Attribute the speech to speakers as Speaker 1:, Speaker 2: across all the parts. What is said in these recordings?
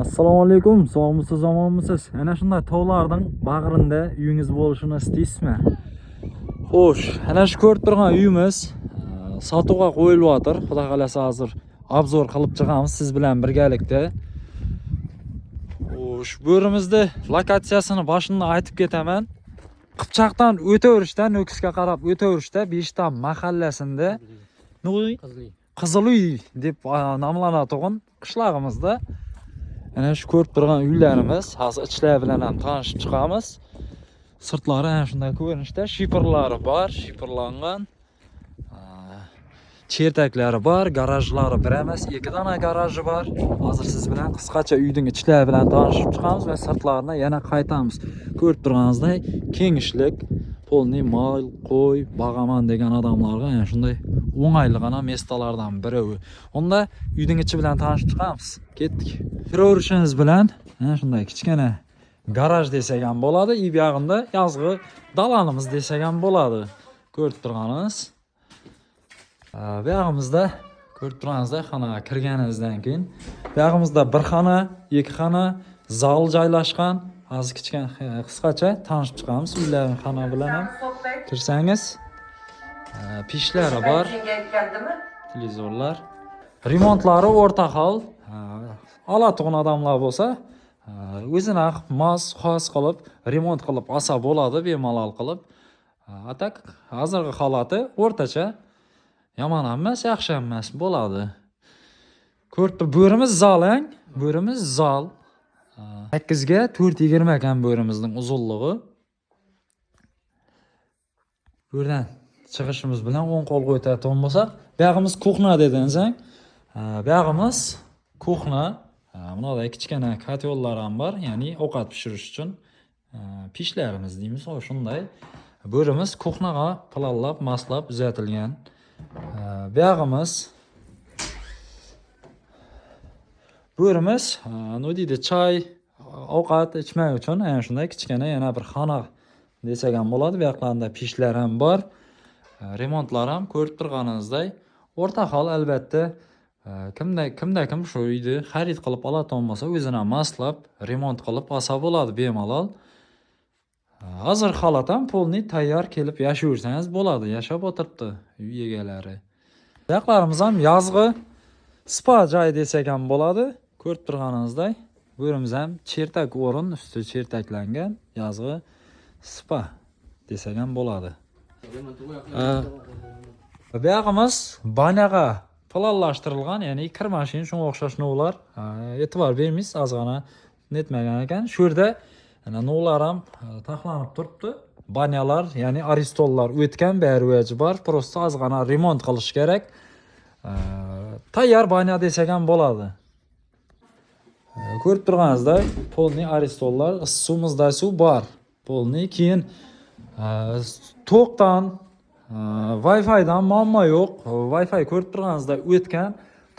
Speaker 1: Assalomu alaykum, sog'misiz, omonmisiz? Ana shunday tog'larning bag'rida uyingiz bo'lishini istaysizmi? Xo'sh, ana shu ko'rib turgan uyimiz sotuvga qo'yilyapti. Xudo xolasa hozir obzor qilib chiqamiz siz bilan birgalikda. Xo'sh, bu yerimizda lokatsiyasini boshini aytib ketaman. Qipchaqdan o'taverishda, Nukusga qarab o'taverishda Beshtam mahallasida Qizil uy deb nomlanadigan qishlog'imizda ana shu ko'rib turgan uylarimiz, hozir ichlari bilan ham tanishib chiqamiz. Sirtlari ana shunday ko'rinishda, shiferlari bor, shiferlangan. Chertaklari bor, garajlari bir emas, ikki dona garaji bor. Hozir siz bilan qisqacha uyning ichlari bilan tanishib chiqamiz va sirtlarini yana qaytamiz. Ko'rib turganingizdek kengishlik, polniy mol, qo'y, bag'aman degan odamlarga ana shunday o'ng'ayli места lardan biri. Unda uyning ichi bilan tanishib chiqamiz. Ketdik. Kiraverishimiz bilan ana shunday kichkina garaj desak ham bo'ladi, i buyog'ida yozgi dalanimiz desak ham bo'ladi. Ko'rib turganingiz. Bu yog'imizda ko'rib turganingizdek xonaga kirganingizdan keyin bu yog'imizda bir xona, ikki xona, zal joylashgan. Hozir kichkina qisqacha tanishib chiqamiz uylarning xona bilan ham. Kirsangiz, pechlari bor, televizorlar. Remontlari o'rta hol. Oladigan odamlar bo'lsa, o'zini mos xos qilib remont qilib olsa bo'ladi, bemalol qilib. A так hozirgi holati o'rtacha, yomon ham emas, yaxshi ham emas bo'ladi. Ko'rib tur, bo'rimiz zal, ang, bo'rimiz zal. 8ga 4.20 ekan bo'rimizning uzunligi. Bu yerdan chiqishimiz bilan o'ng qo'lga o'tadigan bo'lsak, buyog'imiz кухня dedingiz, ang. Buyog'imiz кухня. Bunday kichkina котёл lar ham bor, ya'ni ovqat pishirish uchun pechlarimiz deymiz, shunday. Bo'rimiz кухня ga planlab, maslab uzatilgan. Buyog'imiz bo'rimiz, nima deydi, choy, ovqat ichmak uchun ana shunday kichkina yana bir xona desak ham bo'ladi. Bu yoqlarida pechlar ham bor. Remontlar ham ko'rib turganingizdek o'rta hol albatta. Kimda kim shu uyni xarid qilib oladigan bo'lsa, o'zini maslab remont qilib olsa bo'ladi bemalol. Hozir holat ham полный tayyor, kelib yashayversangiz bo'ladi, yashab o'tiribdi uy egalari. Bu yoqlarimiz ham yozgi spa joy desak ham bo'ladi. Ko'rib turganingizdek bu yerimiz ham chertak o'rin, usti chertaklangan yozgi spa desak ham bo'ladi. Bu yog'imiz banyaga planlashtirilgan, ya'ni kir mashina shunga o'xshash novlar. E'tibor bermaysiz, ozgina netmagan ekan. Shu yerda ana novlar ham taxlanib turibdi. Banyalar, ya'ni aristollar o'tgan, bari vaji bor. Просто ozgina remont qilish kerak. Tayyor banya desak ham bo'ladi. Ko'rib turganingizdek полный aristollar, issiq suv, muzday suv bor. Полный keyin to'qdan, Wi-Fi'dan muammo yo'q. Wi-Fi ko'rib turganingizdek o'tgan.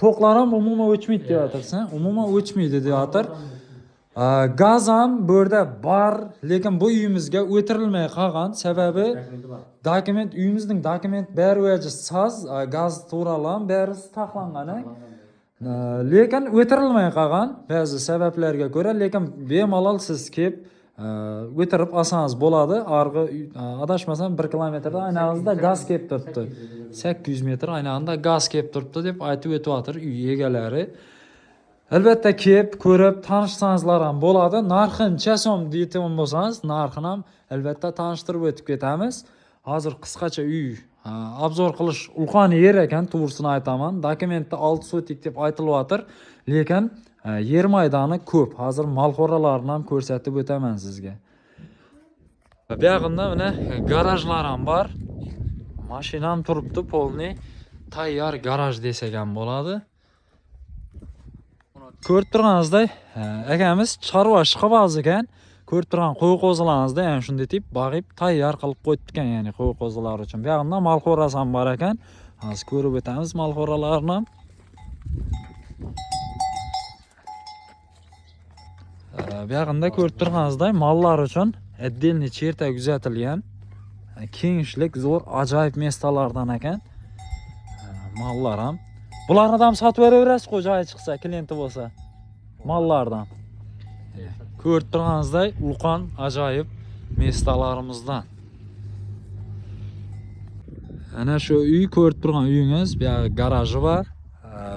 Speaker 1: To'qlar ham umuman o'chmaydi deyapsan. Umuman o'chmaydi deyotir. Gaz ham bu yerda bor, lekin bu uyimizga o'tirilmay qolgan. Sababi dokument, uyimizning dokument bari vaji soz, gaz to'g'ri ham bari taxlangan. Lekin o'tirilmay qolgan ba'zi sabablarga ko'ra, lekin bemalol siz kelib o'tirib olsangiz bo'ladi. Arg'i adashmasam 1 kilometrda aynog'ingizda gaz kelib turibdi. 800 metr aynog'ida gaz kelib turibdi deb aytib o'tyapti uy egalari. Albatta kelib ko'rib tanishsangizlar ham bo'ladi. Narxi necha so'm deydigan bo'lsangiz, narxini ham albatta tanishtirib o'tib ketamiz. Hozir qisqacha uy obzor qilish ulkan yer ekan, to'g'risini aytaman. Dokumentda 6 sotik deb aytilyapti, lekin yer maydoni ko'p. Hozir molxo'ralarni ham ko'rsatib o'taman sizga. Bu yog'ida mana garajlar ham bor. Mashinam turibdi, полный tayyor garaj desak ham bo'ladi. Ko'rib turganingizdek, akamiz chorva ishqiboz ekan. Ko'rib turgan qo'y qo'zilarimizni ana shunday deb bag'ib tayyor qilib qo'yibdi ekan, ya'ni qo'y qo'zilar uchun. Bu yog'ida molxo'rasi ham bor ekan. Hozir ko'rib o'tamiz molxo'ralarni ham. Bu yog'ida ko'rib turganingizdek mollar uchun отдельный chertak uzatilgan. Kengishlik, zo'r, ajoyib места lardan ekan. Mollar ham. Bularni ham sotib beraverasiz-ku, joyi chiqsa, klienti bo'lsa. Mallardan. Ko'rib turganingizdek ulkan ajoyib места larimizdan. Ana shu uy, ko'rib turgan uyingiz, bu yog'i garaji bor.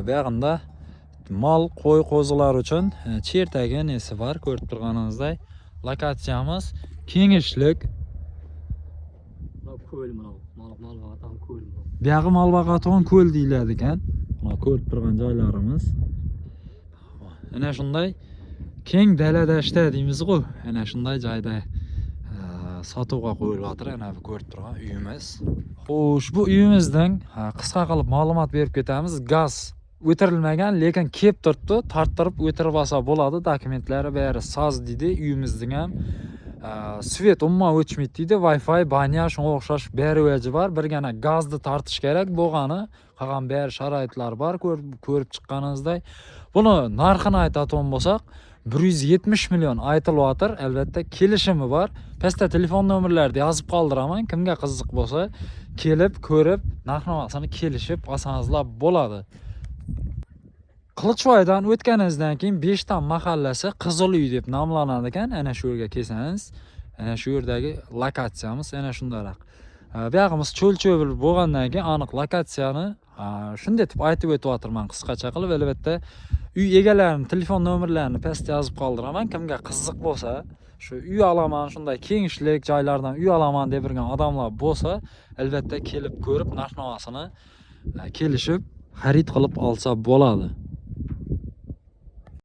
Speaker 1: Bu yog'ida mol, qo'y, qo'zilar uchun chertagi nesi bor, ko'rib turganingizdek. Lokatsiyamiz kengishlik.
Speaker 2: Mınau ko'l mınau. Mal boqadigan ko'l mınau.
Speaker 1: Bu yog'i mol boqadigan ko'l deyiladi ekan. Mana ko'rib turgan joylarimiz. Ana shunday keng dala dashta deymiz-ku. Ana shunday joyda sotuvga qo'yilyapti ana bu ko'rib turgan uyimiz. Xo'sh, bu uyimizdan qisqa qilib ma'lumot berib ketamiz. Gaz o'tirilmagan, lekin kelib turibdi, torttirib o'tirib olsa bo'ladi. Dokumentlari bari soz deydi uyimizning ham. Свет umuman o'chmaydi deydi. Wi-Fi, баня, shunga o'xshash bari vaji bor. Birgina gazni tortish kerak bo'lgani, qolgan bari sharoitlar bor, ko'rib chiqqaningizdek. Buni narxini aytadigan bo'lsak, 170 million aytilyapti. Albatta kelishimi bor. Pastda telefon nomerlarini yozib qoldiraman. Kimga qiziq bo'lsa, kelib ko'rib, narx-navosini kelishib olsangizlar bo'ladi. Qilichvoydan o'tganingizdan keyin Beshtam mahallasi Qizil uy deb nomlanadi ekan. Ana shu yerga kelsangiz, ana shu yerdagi lokatsiyamiz ana shundaroq. Bu yog'imiz cho'l-cho'l bo'lgandan keyin aniq lokatsiyani shunday deb aytib o'tyapman qisqacha qilib. Albatta uy egalarining telefon nomerlarini pastda yozib qoldiraman. Kimga qiziq bo'lsa, shu uy olaman, shunday kengishlik joylardan uy olaman deb yurgan odamlar bo'lsa, albatta kelib ko'rib, narx-navosini kelishib xarid qilib olsa bo'ladi.